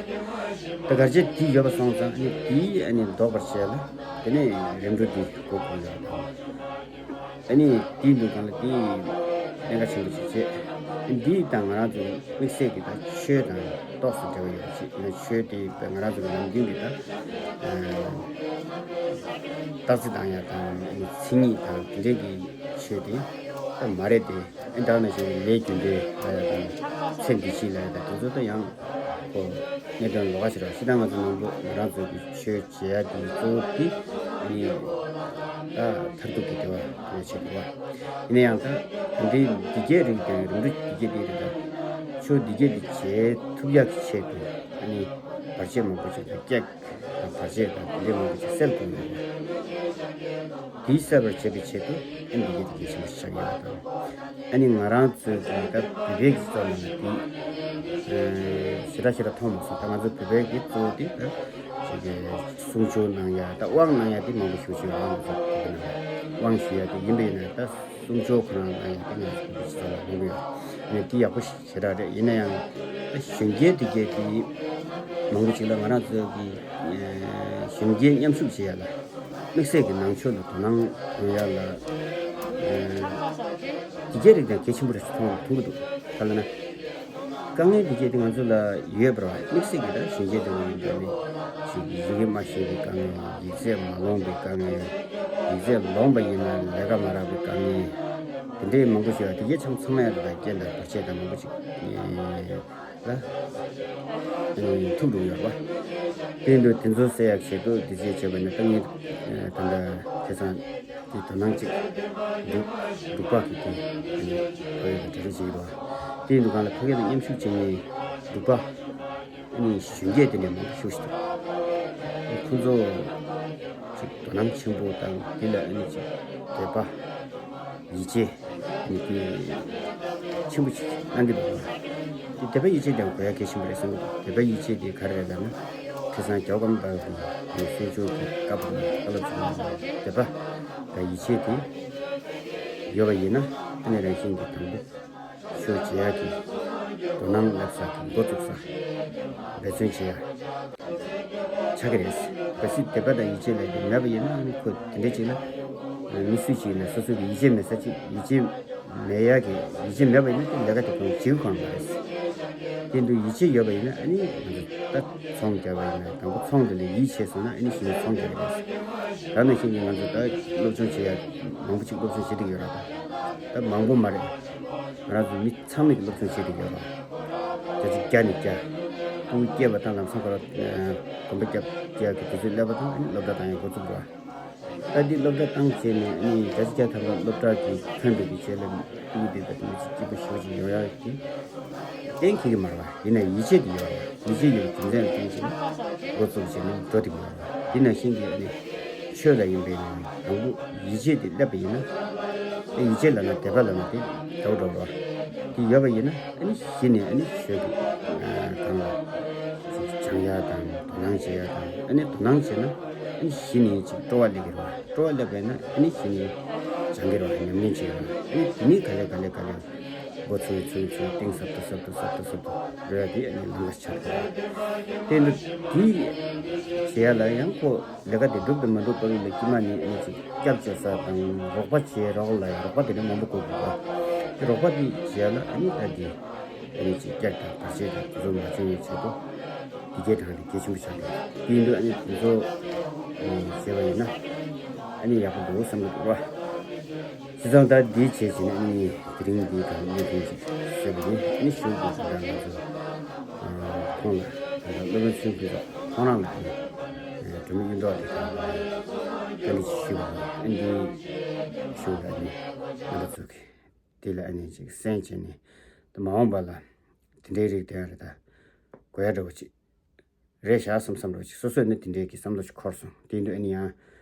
ད་གར་བྱེད་དེ་ཡོད་པ་སོང་ཙང་ཨ་ནི་དེ་ཨ་ནི་ལྡོག་པར་བྱས་ལ་དེ་ནས་རིམ་གྲོ་དེ་སྒོ་ཕྱེ་ཡག་དང་། ཨ་ནི་དེའི་འདུག་གང་ལ་དེ་གནད་འགག་ཆེན་པོ་ཅིག་བྱེད། འདི་དང་ང་རང་ཚོ་དམིགས་བསལ་གྱི་ད་ཆོས་དང་ཏོག་ཙམ་འབྲེལ་བ་ཡོད་པ་ཅིག་ཡིན་ན། ཆོས་དེ་ང་རང་ཚོ་གི་ནམ་རྒྱུན་གྱི་ད་རྟགས་རྩིས་བཏང་ཡག་དང་། ཨ་ནི་མཚན་ཉིད་དང་དེ་འདྲའི་གི་ཆོས་དེ་ད་མ་རེད་དེ། ཨ་ནི་ད་ནང་བཞིན་ལས་རྒྱུ་འབྲས་ལབ་ཡག་དང་ཚེ་འདི་ཕྱི་ལབ་ཡག་དང་དེ་ཚོ་ད་ཡང་ཁོ་གནད་དོན་ལོགས་ཀ་ཞིག་རེད། སྤྱིར་བཏང་ང་ཚོ་ནང་ལོགས་ང་རང་ཚོ་གི་ཆོས་བྱེད་ཡག་དེ་གཙོ་བོ་དེ་ཨ་ནི་ད་མཐར་ཐུག་གི་བདེ་བ་ཡོད་ཆེད་དུ་བ། ཡིན་ན་ཡང་ད་ད་འདི་འདི་སྐད་རིགས་དང་རིམ་གྲོ་འདི་སྐད་འདི་རེད། ད་ཆོས་འདི་སྐད་འདི་བྱེད་ཐུབ་ཡག་གི་ཆེད་དུ་ཨ་ནི་བར་ཆད་མང་པོ་ཞིག་དང་སྐྱག་དང་བར་ཆད་དང་དེ་འདྲའི་མང་པོ་ཞིག་སེལ་དགོས་ཡོད་རེད། དེ་སེལ་བར་བྱེད་པའི་ཆེད་དུ་ཨ་ནི་འདི་སྐད་འདི་གལ་ཆེན་པོ་ཞིག་ཆགས་ཡོད་པ་དང་། ཨ་ནི་ང་རང་ཚོའི་གི་ད་བོད་པའི་གི་རྩ་ནང་ལ་དེ་ཞེ་དྲག་ཞེ་དྲག་མཐོང་མ་སོང་། ད་ང་ཚོ་བོད་པའི་གི་གཙོ་བོ་དེ་ད་ཅིག་གི་གསུང་ཆོས་གནང་ཡ་ད་དབང་གནང་ཡ་དེ་མང་པོ་ཞེ་པོ་ཅིག་ཡོད་རེད། ང་ཚོ་བོད་པའི་ནང་ལ་དབང་ཞུ་ཡ་དེ་ཡིན་པ་ཡིན་ན་ད་གསུང་ཆོས་ཁོ་རང་གནང་ཡ་དེ་ང་ཚོ་བོད་པའི་སྤྱི་ཚོགས་ལ་མང་པོ་ཡོད་རེད། དེ་ཡག་པོ་ཞེ་དྲག་རེད། ཡིན་ན་ཡང་ད་གཞོན་སྐྱེས་དེ་གས་དེ་མང་པོ་ཅིག་ལ་ང་རང་ཚོ་གི་གཞོན་སྐྱེས་མཉམ་ཞུགས་བྱེད་ཡ་ལ་དམིགས་བསལ་གྱི་ནང་ཆོས་ལ་དོ་སྣང་ཡོང་ཡ་ལ་ཨ་དེ་གས་རིགས་དང་གལ་ཆེན་པོ་རེད་ཟེར་མཐོང་མཐོང་གི་འདུག། ག་ལ་ན། དཀའ་ངལ་འདི་གས་དེ་ང་ཚོ་ལ་ཡོད་པ་རེད་བ། དམིགས་བསལ་གྱི་ད་གཞོན་སྐྱེས་དེ་ཚོ་ཡིན་པ་ནི་ཅིག་ཡི་གེ་མ་ཤེས་པའི་དཀའ་ངལ། ཡིག་ཚད་མ་ལོངས་པའི་དཀའ་ངལ། ཡིག་ཚད་ལོངས་པ་ཡིན་ན་ལས་ཀ་མ་རག་པའི་དཀའ་ངལ། དེ་འདྲའི་མང་པོ་ཞིག་ཡོད། དེ་གས་ཚང་མ་ཚང་མ་ཡང་ད་རྐྱེན་དང་བར་ཆད་དང་མང་པོ་ཅིག་ལ་ཐུག་འགྲོ་ཡོད་རེད་བ། དེ་འདུག། དེ་ཚོ་སེལ་ཡག་ཆེད་དུ་དེ་ཚོ་བྱས་པ་ནི་ད་ངས་ད་ལྟ་ཁ་སང་དེ་དོ་སྣང་གཅིག་འདུག། འབྲུག་པ་གི་དེ་ཨ་ནི་ཕ་གི་གྲ་སྒྲིག་བྱེད་ཀྱི་འདུག། དེ་ཡིན་དུས་སྒང་ལ་ཕ་གི་དང་མཉམ་ཞུགས་བྱེད་མཁན་འབྲུག་པ་ཨ་ནི་གཞོན་སྐྱེས་དེ་འདྲ་མང་པོ་ཞེ་པོ་ཅིག་འདུག། ཁོང་ཚོ་ཅིག་དོ་སྣང་ཆེན་པོ་དང་དེ་ལ་ཨ་ནི་ཅིག་དད་པ་ཡིད་ཆེས་ཨ་ནི་དེ་ཆེན་པོ་ཅིག་གནང་གི་འདུག། དེ་དད་པ་ཡིད་ཆེས་དེ་དགོས་ཡ་གལ་ཆེན་པོ་རེད་བསམ་གྱི་འདུག། དད་པ་ཡིད་ཆེས་དེ་ག་རེ་རེད་ལབ་ན། ཁ་སང་རྒྱལ་བ་ཀརྨ་པ་གི་གསུང་ཆོས་ཀྱི་སྐབས་ལ་བཀའ་སློབ་ཅིག་གནང་བ་དད་པ་དང་ཡིད་ཆེས་དེ་ཡོད་པ་ཡིན་ན་ཨ་ནི་རང་བཞིན་གྱིས་དང་པོ་ཆོས་བྱེད་ཡག་གི་དོ་སྣང་སླེབས་ས་གི་འགོ་བཙུགས་ས་འབད་བརྩོན་བྱེད་ཡག་ཆགས་ཀྱི་རེད། གལ་སྲིད་དད་པ་དང་ཡིད་ཆེས་ལབ་དེ་མེད་པ་ཡིན་ན་ཨ་ནི་ཁོ་དེ་འདྲ་ཅིག་ལ། མི་སུ་ཞིག་ཡིན་ན་སོ་སོ་གི་ཡིད་ཆེས་མེད་ས་ཅིག་ཡིད་ཆེས་མེད་ཡ་གི་ཡིད་ཆེས་མེད་པ་ཡིན་ན་དེ་ལས་ཀ་དེ་ཁོང་བྱེད་ཁོམ་མ་རེད། དེ་འདུག་ཡིད་ཆེས་ཡོད་པ་ཡིན་ན་ཨ་ནི་ང་ཚོ་ད་ཚོང་རྒྱག་པ་ཡིན་ན་དང་པོ་ཚོང་དེ་ལ་ཡིད་ཆེས་སོང་ན་ཨ་ནི་གཞི་ནས་ཚོང་རྒྱག་གི་རེད། ད་ནང་བཞིན་གྱི་ང་ཚོ་ད་སློབ་སྦྱོང་བྱེད་ཡ་མང་པོ་ཅིག་སློབ་སྦྱོང་བྱེད་བསྡད་ཀྱི་ཡོད་ར། ད་ད་མང་པོ་མ་རེད། ང་རང་ཚོ་མི་ཚང་མས་ཀྱི་སློབ་སྦྱོང་བྱེད་བསྡད་ཀྱི་ཡོད་ར། བརྒྱ་ཆ་བརྒྱ་ནས་བརྒྱ། ཕྲུ་གུ་སྐྱེས་པ་དང་ལམ་སང་ཁོ་ར་གོམ་པ་རྒྱབ་རྒྱག་གི་དུས་ཚོད་སླེབས་པ་དང་ཨ་ནི་སློབ་གྲྭ་བཏང་ཡ་འགོ་བཙུགས་འགྲོ་བ། ད་འདི་སློབ་གྲྭ་བཏང་རྗེས་ནས་ཨ་ནི་བརྒྱ་ཆ་བརྒྱ་ཐམ་པ་སློབ་གྲྭ་གི་ཐོན་པའི་གི་རྗེས་ལ་ཕྲུ་གུ་དེ་ད་མི་ཚེ་སྐྱིད་པོ་ཞེ་པོ་ཅིག་ཡོང་ཡག་གི་གཏན་འཁེལ་གི་མ་རེད་བ། ཡིན་ན་ཡིད་ཆེས་དེ་ཡོད་རེད། ཡིད་ཆེས་ཡོད་རྒྱུ་མཚན་ལ་བརྟེན་བྱས་ནས་འགོ་བཙུགས་བྱས་ནས་འགྲོ་ཐུབ་ཀྱི་ཡོད་རེད། དེ་ནང་བཞིན་གྱི་ཨ་ནི་ཆོས་ལ་ཡིན་པའི་ནང་དང་པོ་ཡིད་ཆེས་དེ་སླེབས་པ་ཡིན་ན་ཨེ་ཡིད་ཆེས་ལབ་ན་དད་པ་ལབ་ན་དེ་འདྲ་བོ་འདྲ་བོ་རེད། དེ་ཡོད་པ་ཡིན་ན་ཨ་ནི་གཞི་ནས་ཨ་ནི་ཆོས་ཀྱི་ཨ་གང་ལ་སྦྱང་ཡ་དང་དོ་སྣང་བྱེད་ཡ་དང་ཨ་ནི་དོ་སྣང་བྱས་ན་ཨ་ནི་གཞི་ནས་ཅིག་སྤྲོ་བ་སླེབས་ཀྱི་རེད་བ། སྤྲོ་བ་སླེབས་པས་ན་ཨ་ནི་གཞི་ནས་སྦྱང་གི་རེད་བ། ཉམས་ལེན་བྱེད་ཀྱི་རེད་བ། ཨ་ནི་དེ་ནས་ག་ལེ་ག་ལེ་ག་ལེ་འགོ་ཚུགས་ཚུགས་ཚུགས་གཏིང་ཟབ་ཏུ་ཟབ་ཏུ་ཟབ་ཏུ་ཟབ་ཏུ་འགྲོ་ཡ་དེ་ཨ་ནི་ལམ་ཁ་ཆགས་འགྲོ་བ། དེ་འདྲ་དེ་བྱེད་ཡ་ལ་ཡང་ཁོ་ལས་ཀ་དེ་འགྲུབ་དང་མ་འགྲུབ་བར་ལ་དཀྱིལ་མ་ནས་ཨ་ནི་ཅིག་སྐྱབས་བཅོལ་ས་དང་རོགས་པ་བྱེད་རོགས་ལ་ཡང་རོགས་པ་དེ་འདྲ་མང་པོ་དགོས་དགོས་པ། དེ་རོགས་པ་དེ་བྱེད་ཡ་ལ་ཨ་ནི་ད་དེ་ཨ་ནི་ཅིག་སྐྱབས་དང་བར་ཆད་དང་དེ་ཚོ་མ་བྱུང་བའི་ཆེད་དུ་དེ་གའི་གྲངས་དེ་གལ་ཆེན་པོ་ཆགས་ཀྱི་རེད། དེ་ཡིན་དུས་ཨ་ནི་དེ་ཚོ་བྱས་པ་ཡིན་ན་ཨ་ནི་ཡག་པོ་འདུག་བསམ་གྱི་འདུག་ར། བྱས་ཙང་ད་འདི་བྱས་བྱས་ནས་ཨ་ནི་དེ་རིང་འདི་དང་བརྙན་ཐུང་ཅིག་བཟོས་པ་ཡིན། ཨ་ནི་གཞུག་གི་ད་ང་ཚོ་ཁོང་ལ་ད་སློབ་དཔོན་ཚུལ་ཁྲིམས་ཚོགས་ཁོང་རང་ལ་ཨ་ནི་སྒྲོལ་མ་གཡུ་མདོག་དེ་དང་བཀའ་འདྲི་ཞུས་པ་ཡིན། ཨ་ནི་འདི་གཞུག་ལ་ཨ་ནི་ང་ཚོ་ཚོ་གི་དེ་ལ་ཨ་ནི་ཅིག་གསན་བྱས་ནས་ད་མ་འོངས་པ་ལ་དེ་འདྲའི་རིགས་དེ་ཡང་རེ་ད་དགོས་ཡ་འདྲ་བོ་ཅིག་རེད་བཞག་བསམ་བསམ་རོགས་ཅིག་སོ་སོས་ནི་དེ་འདྲའི་གི་བསམ་བློ་ཞིག་འཁོར་སོང་། དེ་ཡིན་དུས་ཨ་ནི་ཡང་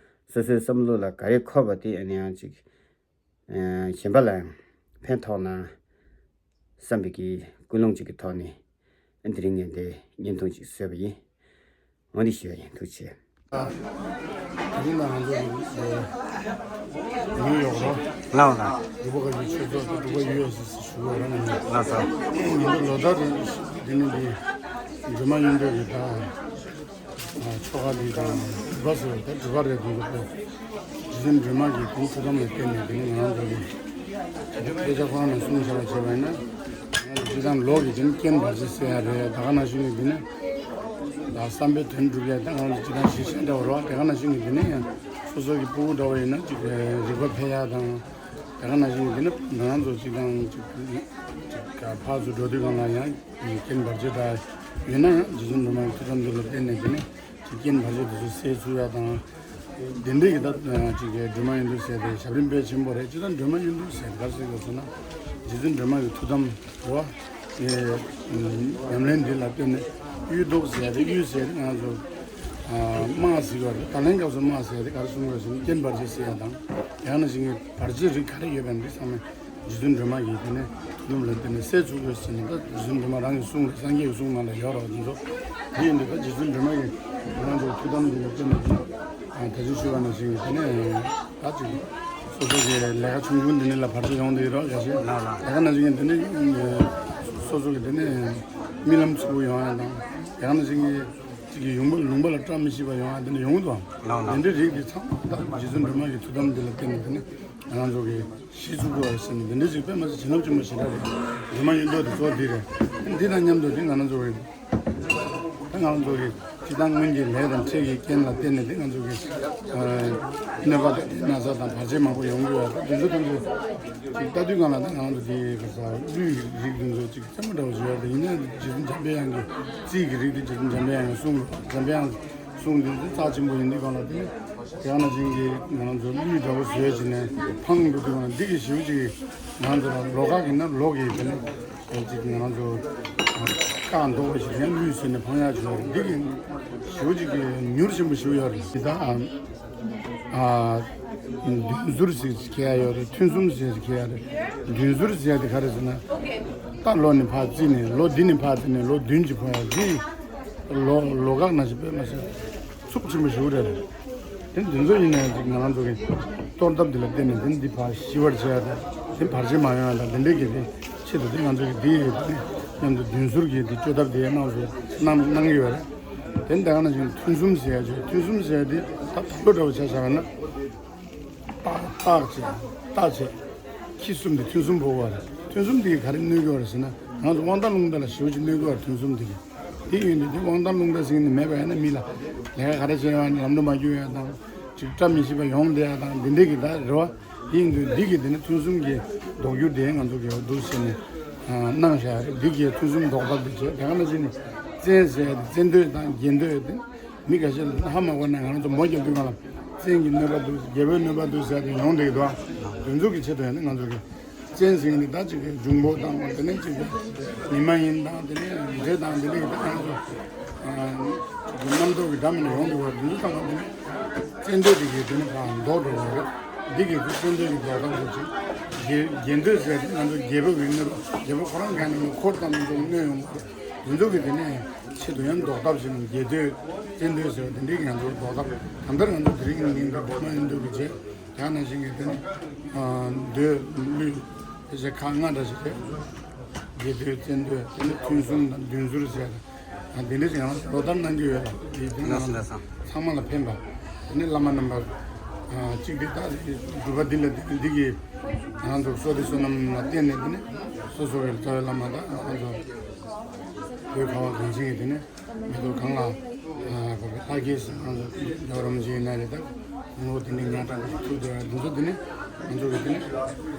སོ་སོའི་བསམ་བློ་ལ་ག་རེ་འཁོར་བ་དེ་ཨ་ནི་ཡང་ཅིག་ཨ་གཞན་པ་ལ་ཡང་ཕན་ཐོགས་ན་བསམ་པའི་གི་ཀུན་སློང་ཅིག་གི་ཐོག་ནས་ཨ་དེ་རིང་ངས་འདི་བརྙན་ཐུང་ཅིག་བཟོས་པ་ཡིན། འོ་འདི་ཞུ་བ་ཡིན། ཐུགས་རྗེ་ཆེ། དེ་རིང་ང་ཚོ་ནིའུ་ཡོག་རོ། ལགས་ལགས། འབྲུག་པ་བཀའ་བརྒྱུད་ཆོས་ཚོགས་ཀྱི་འབྲུག་པ་ཡུ་ཨེས་ཨེ་ཞུ་བ་རང་ཡིན། ལགས་སོ། ང་ཚོ་ལོ་ལྟར་རེ་འདི་ནི་འདི་སྒྲོལ་མ་གཡུ་མདོག་གི་ད་ཆོ་ག་འདི་དང་སྒྲུབ་པ་ཟེར་བ་ད་སྒྲུབ་པ་རེད། འདི་ཚོ་རྗེ་བཙུན་སྒྲོལ་མ་གི་དེ་ཐུགས་དམ་ལ་བརྟེན་ནས་དེ་ནི་ང་རང་ཚོ་གི་དཔེ་ཆ་ཁོ་རང་ནས་གསུངས་བཞག་པ་བྱས་པ་ཡིན་ན། ང་ཚོ་སྤྱིར་བཏང་ལོ་གི་དེ་ནི་རྐྱེན་བར་ཆད་སེལ་ཡ་རེད། ད་ག་ནང་བཞིན་གྱི་དེ་ནི་ད་བསམ་པའི་དོན་སྒྲུབ་ཡ་ད་ང་ཚོ་སྤྱིར་བཏང་གཞི་ཤ་འདྲ་བོ་རོགས། དེ་ག་ནང་བཞིན་གྱི་དེ་ནི་ཡང་སོ་སོ་གི་ཕྲུ་གུ་འདྲ་བོ་ཡིན་ན་ཅིག་རིག་པ་འཕེལ་ཡ་དང་། དེ་ག་ནང་བཞིན་གྱི་དེ་ནི་ང་ཚོ་སྤྱིར་བཏང་ཅིག་ཅིག་ཕར་ཚུར་འགྲོ་དུས་གང་ལ་ཡང་རྐྱེན་བར་ཆད་འདྲ་ཡོད་ན་ཡང་རྗེ་བཙུན་སྒྲོལ་མ་གི་ཐུགས་དམ་འདི་ལ་བརྟེན་ནས་དེ་ནི་ཅིག་རྐྱེན་བར་ཆད་དེ་ཚོ་སེལ་ཚུགས་ཡ་དང་། དེ་འདྲའི་གི་ད་ཅིག་སྒྲོལ་མ་གཡུ་མདོག་ཟེར་དེ་ཞབས་རིམ་དཔེ་ཆེན་པོ་རེད། སྤྱིར་བཏང་སྒྲོལ་མ་གཡུ་མདོག་ཟེར་དེ་ག་རེ་ཟེར་དགོས་ཟེར་ན་རྗེ་བཙུན་སྒྲོལ་མ་གི་ཐུགས་དམ་རེད་བ། ཉམས་ལེན་འདི་ལ་བརྟེན་ནས་གཡུ་མདོག་ཟེར་ཡ་དེ་གཡུ་ཟེར་དེ་ང་ཚོ་དམག་ཟེར་བ་རེད། ད་ལན་སྐབས་སུ་དམག་ཟེར་ཡ་དེ་ག་རེ་གསུང་དགོས་ཟེར་ན་རྐྱེན་བར་ཆད་སེལ་ཡ་དང་ཡང་ན་ཞིག་ནས་བར་ཆད་རིགས་ག་རེ་ཡོད་པ་འདི་ཚང་མ་རྗེ་བཙུན་སྒྲོལ་མ་གི་དེ་ནས་ཐུགས་དམ་ལ་བརྟེན་ནས་སེལ་ཚུགས་དགོས་ཟེར་ནས་ད་རྗེ་བཙུན་སྒྲོལ་མ་རང་གི་གསུང་རེད། སངས་རྒྱས་ཀྱི་གསུང་ནང་ལ་ཡོད་རེད་བ། དེ་ཚོ་དེ་ཡིན་དུས་ད་རྗེ་བཙུན་སྒྲོལ་མ་གི་ང་ཚོ་ཐུགས་དམ་འདི་ལ་བརྟེན་ནས་དེ་ནས་ད་ཅིག་ཞུ་བ་ནང་བཞིན་གྱི་དེ་ནས་ད་ཅིག་སོ་སོ་གི་ལས་ཀ་ཆུང་ཆུང་འདི་ནས་ལ་བར་ཆད་ཡོང་འདི་རོགས་ཡ་ཞེས་ལ་ལ་ལས་ཀ་ནང་བཞིན་གྱི་དེ་ནས་སོ་སོ་གི་དེ་ནས་རྨི་ལམ་འཚུབ་པོ་ཡོང་ཡ་དང་ཡང་ནང་བཞིན་གྱི་ཅིག་གི་ཡོང་པ་ལུང་པ་ལ་བཀྲ་མི་ཤིས་པ་ཡོང་ཡ་དེ་འདྲ་ཡོང་གི་འདུག་ལགས་ལགས། དེ་འདྲའི་རིགས་དེ་ཚང་མ་ད་རྗེ་བཙུན་སྒྲོལ་མ་གི་ཐུགས་དམ་འདི་ལ་བརྟེན་ནས་དེ་ནས་ང་རང་ཚོ་གི་ཞི་བཅུག་དགོས་ཟེར་ནས་དེ་འདྲ་ཞིག་དཔེ་མ་ཚད་བྱིན་རླབས་ཆེན་པོ་ཞེ་དྲག་རེད། སྒྲོལ་མ་གཡུ་མདོག་དེ་ཚོ་འདི་རེད། འདི་དང་མཉམ་དུ་དེ་ང་རང་ཚོ་གི་ད་ང་རང་ཚོ་གི་སྤྱིར་བཏང་སྔོན་གྱི་ལས་དང་འཕྲལ་གྱི་རྐྱེན་ལ་བརྟེན་ནས་དེ་ང་ཚོ་གི་གནོད་པ་དང་ན་ཚ་དང་བར་ཆད་མང་པོ་ཡོང་གི་ཡོད་རེད། དེ་ཚོ་ཐམས་ཅད་ཅིག་ལྟ་དུས་གང་ལ་ད་ང་རང་ཚོ་དེ་ག་ས་ཀླུའི་རིགས་དེ་ཚོ་ཅིག་རྩེད་མོ་འདྲ་བོ་བྱེད་ཡ་དེ་ཡིན་ན་རྗེ་བཙུན་འཇམ་པའི་དབྱངས་ཀྱི་རྩིས་ཀྱི་རིགས་དེ་རྗེ་བཙུན་འཇམ་པའི་དབྱངས་ཀྱི་གསུང་རེད། འཇམ་པའི་དབྱངས་གསུང་དེ་ཚོ་རྩ་ཆེན་པོ་ཡིན་དུས་གང་ལ་དེ་ནི་དེ་ཡང་ན་ཅིག་གི་ང་རང་ཚོ་གླུ་འདྲ་བོ་བཟོས་བྱས་ནས་འཕང་འགྲོ་དུས་གང་ལ་འདི་གི་ཞེ་པོ་ཅིག་ང་རང་ཚོ་ལ་ལོགས་ཀ་གི་ན་ལོག་གི་དེ་ནི་ཅིག་ང་རང་ཚོ་བཀག་འདོགས་པ་ཞིག་ཡང་གླུ་བཟོས་ནས་འཕང་ཡག་ཅིག་ཡོད་རེད། འདི་གི་ཞེ་པོ་ཅིག་གི་མྱུར་ཆེན་པོ་ཞེ་པོ་ཡོད་རེད། འདི་ད་ཨ། བདུན་ཟུར་ཟེར་གྱི་ཡོད་རེད། ཐུན་གསུམ་ཟེར་གྱི་ཡོད་རེད། བདུན་ཟུར་ཟེར་དེ་ག་རེ་ཟེར་ན། ད་ལོ་ནས་ཕར་བརྩིས་ནས་ལོ་འདི་ནས་ཕར་བརྩིས་ནས་ལོ་བདུན་གྱི་འཕོ་ཡ་འདི། ལོ་ལོ་ཁག་ན་ཞིག་དཔེ་མ་ཟེར། ཚུབ་ཆེན་པོ་ཞིག་རེད། དེ་འདི་ཚོ་ཡིན་ན་ཅིག་ང་རང་ཚོ་གི་གཏོར་ཐབས་འདི་ལ་བརྟེན་ནས་དེ་འདི་ཕར་ཞི་བར་བྱེད་ཡ་དང་དེ་བར་ཆད་མ་ཡོང་ཡ་དང་དེ་འདྲའི་གི་དེ་ཆེད་དུ་དེ་ང་ཚོ་གི་དེ་མཉམ་དུ་བདུན་ཟུར་གྱི་དེ་བཅོས་ཐབས་དེ་གནང་སོང་གནང་གནང་གི་ཡོད་རེད། དེ་འདི་ག་ནང་བཞིན་ཐུན་གསུམ་ཟེར་ཡ་ཅིག་ཐུན་གསུམ་ཟེར་ཡ་དེ་ད་ད་ལོ་འདྲ་བོ་ཆ་བཞག་ན། རྟགས་རྟགས་བྱས་རྟགས་བྱས། ཁྱི་གསུམ་དེ་ཐུན་གསུམ་ཕོག་གི་རེད། ཐུན་གསུམ་དེ་ག་རེ་གནོད་ཀྱི་རེད་ཟེར་ན། ང་ཚོ་དབང་ཐང་རླུང་རྟ་ལ་ཞེ་པོ་ཅིག་གནོད་ཀྱི་རེད། ཐུན་གསུམ་དེ་གིས། དེ་ཡིན་དུས་དེ་དབང་ཐང་རླུང་རྟ་ཟེར་མཁན་དེ་མེད་པ་ཡིན་ན། མི་ལ་ལས་ཀ་ག་རེ་བྱས་ཡོང་ན་ལམ་འགྲོ་མ་རྒྱུག་ཡ་དང་། ཅིག་བཀྲ་མི་ཤིས་པ་ཡོང་བསྡད་ཡ་དང་། འདི་འདྲས་ཀྱི་ད་རེད་བ། དེ་ཡིན་དུས་འདི་གི་དེ་ནི་ཐུན་གསུམ་གྱི་ལྡོག་རྒྱུ་དེ་ང་ཚོ་གི་འོ་འདུག་ཟེར་ནས་གནང་བཞག་རེད། འདི་གི་ཐུན་གསུམ་ལྡོག་ཐབས་དེ་བྱས། དེ་ག་ནང་བཞིན་ནི་བཙན་ཟེར་ཡ་དེ། བཙན་དོད་དང་རྒྱན་དོད་དེ། མི་འགའ་ཤས་ལ་ཧ་མ་གོ་ན། ང་རང་ཚོ་མོ་རྒྱག་དུས་སྒང་ལ་བཙན་གྱི་གནོད་པ་འདུག་རྒྱལ་པོའི་གནོད་པ་འདུག་ཟེར་ཡ་དེ་ཡོང་བསྡད་ཀྱི་འདུག་དེ་ཚོ་གི་ཆེད་དུ་ཡང་ནི་ང་ཚོ་གི་བཙན་ཟེར་མཁན་དེ་ད་ཅིག་གི་འབྱུང་པོ་དང་། དེ་ནས་ཅིག་གི་ཉི་མ་ཡིན་དང་། དེ་ནས་འདྲེ་དང་། དེ་ནས་ད་ང་ཚོ་ཅིག་གི་རྣམ་རྟོག་གི་སྒྲ་མི་སྣ་ཡོང་འདུག་བ། དེ་ཚོ་ཚང་མ་དེ་ནས་བཙན་དོད་དེ་གི་དེ་ནས་ཕར་ལྡོག་འགྲོ་བ་རེད། འདི་གི་དེ་བཙན་དོད་ཀྱི་ལྡོག་ཐབས་དེ་ཅིག་རྒྱལ་རྒྱན་དོད་ཟེར་དེ་ང་ཚོ་རྒྱལ་པོ་གི་གནོད་པ། རྒྱལ་པོ་ཁོ་རང་ག་ནས་འཁོར་དང་མི་འགྲོ་གནོད་ཡོང་བ་རེད། དེ་ཚོ་གི་དེ་ནས་ཆེད་དུ་ཡང་ལྡོག་ཐབས་ཟེར་ན། རྒྱན་དོད་བཙན་དོད་ཟེར་བ་དེ་འདྲའི་གི་ང་ཚོ་ལྡོག་ཐབས། གང་ལྟར་ང་ཚོ་དེ་རིང་ཉིན་གི་སྒྲོལ་མ་ཡིན་འདུག་གི་བྱས། དེ་ནང་བཞིན་གི་དེ་ནི་མདོས་གླུད་དེ་བྱས་ཁག་ལྔ་འདྲ་ཞིག་རེད། རྒྱན་དོད་བཙན་དོད། དེ་ནི་ཐུན་གསུམ་དང་བདུན་ཟུར་བྱས། དེ་འདྲ་ཞིག་ཡང་ལོ་ལྟར་གནང་གི་ཡོད་ལ། དེ་དེ་ནི་ལགས་སོ། ལགས་སོ། ཚང་མ་ལ་ཕན་པ། དེ་ནི་བླ་མ་རྣམ་པ་གཅིག་དེ་ད་སྒྲུབ་པ་འདི་ལ་འདི་གི་ང་ཚོ་བསོད་བདེ་བསོད་ནམས་ལ་བརྟེན་ནས། དེ་ནི་སོ་སོ་བའི་རྩ་བའི་བླ་མ་དང་། ང་ཚོ་བོད་ཁ་བ་གངས་ཅན་གྱི་དེ་ནི་མི་ཐོག་གང་ལ་བབས་པའི་ལྷ་སྐལ་ཟེར། ང་ཚོ་རྒྱལ་བ་རིན་པོ་ཆེ་ཡིན་ན་རེད། ད་དགུང་ལོ་དེ་འདྲའི་ཉག་ཕྲ་བའི་ཐུགས་དེ་འདི་ཚོ་དེ་ནི་ང་ཚོ་གི་དེ་ནི་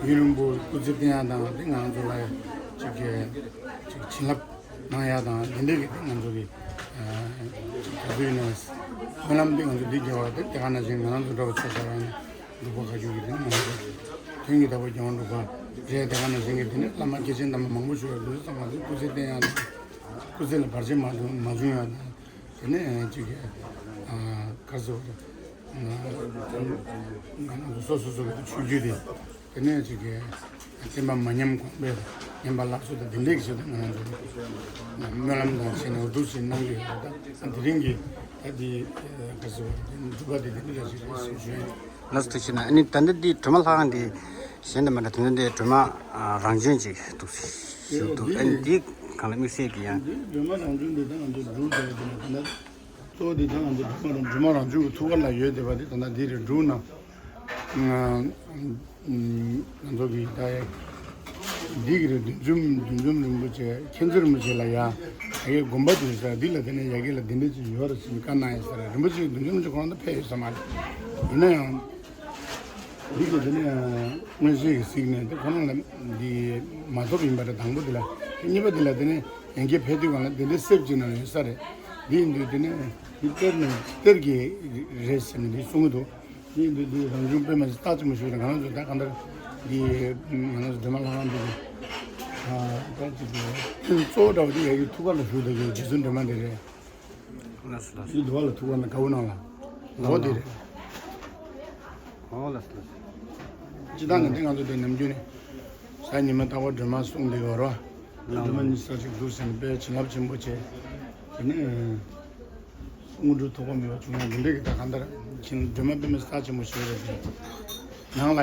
ཡུན་རིང་པོ་སྐུ་ཚེ་བརྟན་ཡ་དང་། དེ་ང་ཚོ་ལ་ཅིག་གི་ཅིག་བྱིན་རླབས་གནང་ཡ་དང་། དེ་འདྲའི་གི་དེ་ང་ཚོ་གི་ཅིག་ག་དུས་ཡིན་ན་སྨོན་ལམ་འདི་ང་ཚོ་འདི་རྒྱག་པ་དེ། དེ་ག་ནང་བཞིན་ང་རང་ཚོ་འདྲ་བ་ཚོ་བྱ་བ་ཡིན། འབྲུག་པ་བཀའ་བརྒྱུད་ཀྱི་དེ་ནི་ང་ཚོ་དོན་གྱི་བདག་པོ་རྒྱལ་དབང་འབྲུག་པ་རེད། དེ་ག་ནང་བཞིན་གྱི་དེ་ནི་བླ་མ་སྐྱེས་ཆེན་དམ་པ་མང་པོ་བཞུགས་ཡོད། འདི་ཚོ་ཚང་མ་དེ་སྐུ་ཚེ་བརྟན་ཡ་དང་། སྐུ་ཚེ་ལ་བར་ཆད་མ་བྱུང་མ་བྱུང་ཡ་དང་། དེ་ནས་ཅིག་གི་ག་ཟེར་བ་རེད། ང་རང་ཚོ་སོ་སོ་སོ་གི་ཆོས་བརྒྱུད་དེ། དེ་ནས་ཅིག་གི་བསྟན་པ་མ་ཉམས་གོང་འཕེལ། ཉམས་པ་སླར་གསོ་དང་། དེ་འདྲའི་གི་ཆེད་དུ་ང་རང་ཚོ་སྨོན་ལམ་དང་བྱས་ནས་འོ་འདུག་སེ་གནང་གི་ཡོད་པ་དང་། དེ་རིང་གི་ད་འདི་ག་ཟེར་བ་རེད། འདི་འབྲུག་པ་འདི་འདི་འདྲ་ཞིག་རེད་ཟེར་ཞུ་ཡིན། ལགས་སོ། ཐུགས་རྗེ་གནང་། ཨ་ནི་ད་ལྟ་འདི་སྒྲོལ་མ་ལྷ་ཁང་འདི་གཞན་དང་མི་འདྲ། དེ་ཚོ་འདི་སྒྲོལ་མ་རང་བྱོན་ཅིག་འདུག་ཞུ་འདུག་ཨ་ནི་འདི་གང་ལ་དམིགས་བསལ་གྱི་ཡང་། འདི་སྒྲོལ་མ་རང་བྱོན་འདི་ད་ང་ཚོ་འབྲུག་རྒྱལ་བ་འདི་ན་ད་ལྟ་གཙོ་བོ་འདི་ད་ང་ཚོ་སྒྲོལ་མ་རང་སྒྲོལ་མ་རང་བྱོན་གྱི་ཐུགས་ཀ་ལ་ཡོད་བསྡད་པ་འདི་ད་ལྟ་འདི་རེད། འབྲུག་ན་ང་ང་ཚོ་གི་ད་འདི་གི་རེད། བདུད་འཇོམས་བདུད་འཇོམས་རིན་པོ་ཆེ། མཁྱེན་བརྩེ་རིན་པོ་ཆེ་ལ་ཡ་ཡ་གི་དགོན་པ་འདི་ས་འདི་ལ། དེ་ནས་ཡ་གི་ལ་འདི་འདྲ་ཅིག་ཡོད་རེད་ཟེར་ནས་བཀའ་གནང་ཡོད་ས་རེད། རིན་པོ་ཆེ་བདུད་འཇོམས་རིན་པོ་ཆེ་ཁོ་རང་ད་ཕེབས་ཡོད་ས་མ་རེད། ཡིན་ན་ཡང་འདི་གི་དེ་ནས་མངོན་ཤེས་ཀྱིས་གཟིགས་ནས། དེ་ཁོ་རང་ལ་འདི་མ་ཐོབ་ཡིན་པ་རེད། དང་པོ་འདི་ལ། གཉིས་པ་འདི་ལ་དེ་ནས་ཡང་བསྐྱར་ཕེབས་དུས་སྒང་ལ་འདི་འདྲའི་གསེབ་ཅིག་ན་ཡོད་ས་རེད། འདི་ཡིན་དུས་དེ་ནས་འདི་གཏེར་ནས་གཏེར་གྱི་རེད་ཟེར་ནས་འདི་གསུང་གི་འདུག་འདི་འདི་འདི་རང་བྱུང་དཔེ་མ་སྲིད་རྟགས་ཅན་པོ་ཞིག་རེད། ང་རང་ཚོ་ད་གང་ལྟར་འདི་ང་རང་ཚོ་སྒྲོལ་མ་ལྷ་ཁང་འདི་གི་ཨ་ད་ཅིག་གི་གཙོ་བོ་འདྲ་བོ་འདི་ཡ་གི་ཐུགས་ཀ་ལ་བཞུགས་བསྡད་ཀྱི་རྗེ་བཙུན་སྒྲོལ་མ་འདི་རེད། ལགས་སོ། ལགས་སོ། འདི་འདུག་བ་ལ་ཐུགས་ཀ་ན་དགའ་བོ་གནང་ལ། འོ་འདི་རེད། ཨོ་ལགས་སོ། ལགས་སོ། སྤྱི་བཏང་ནས་འདི་ང་ཚོ་འདི་ནམ་རྒྱུན་ནས་གཟའ་ཉི་མ་རྟག་པར་སྒྲོལ་མ་གསུང་བསྡད་ཡོད་རེད་བ། སྒྲོལ་མ་ཉི་ཤུ་རྩ་གཅིག་འདུག་ཟེར་ནས་དཔེ་བྱིན་རླབས་ཆེན་པོ་བྱས། དེ་ནས་དངོས་གྲུབ་ཐོབ་པ་མེད་པ་བྱུང་ཡང་འདི་འདྲ་གི་ད་གང་ལྟར་ཁྱེད་སྒྲོལ་མ་དཔེ་མི་སྲིད་རྟགས་ཆེན་པོ་ཞིག་རེད་དེ། ནང་ལ།